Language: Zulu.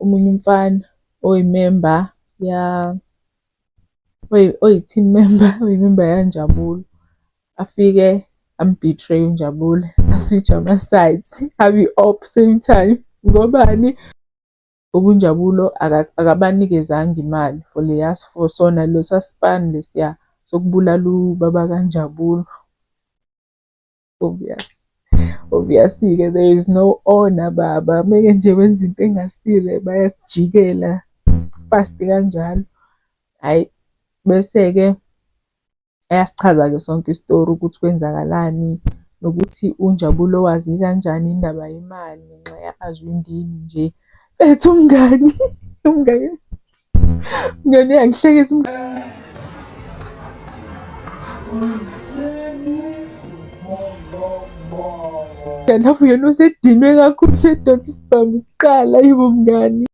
omunye umfana oyimemba ya oyi-team member, oyimemba yaNjabulo. Afike amu-betray-e uNjabulo, a-switch-e ama-sides, abe i-op same time. Ngobani? Ngoba uNjabulo akabanikezanga imali for leya for sona lesa sipani lesiya sokubulala ubaba kaNjabulo. Obvious. Obvious-ke there is no honour baba, meke nje wenza into engasile bayakujikela fast kanjalo. Hhayi, bese-ke ayasichaza-ke sonke isitori ukuthi kwenzakalani, nokuthi uNjabulo wazi kanjani indaba yemali ngenxa ya-Azwindini nje. Mfethu umngani, umngani, umngani uyangihlekisa. Umngani lapho yena usedinwe kakhulu usedonsa isibhamu kuqala, yebo mngani.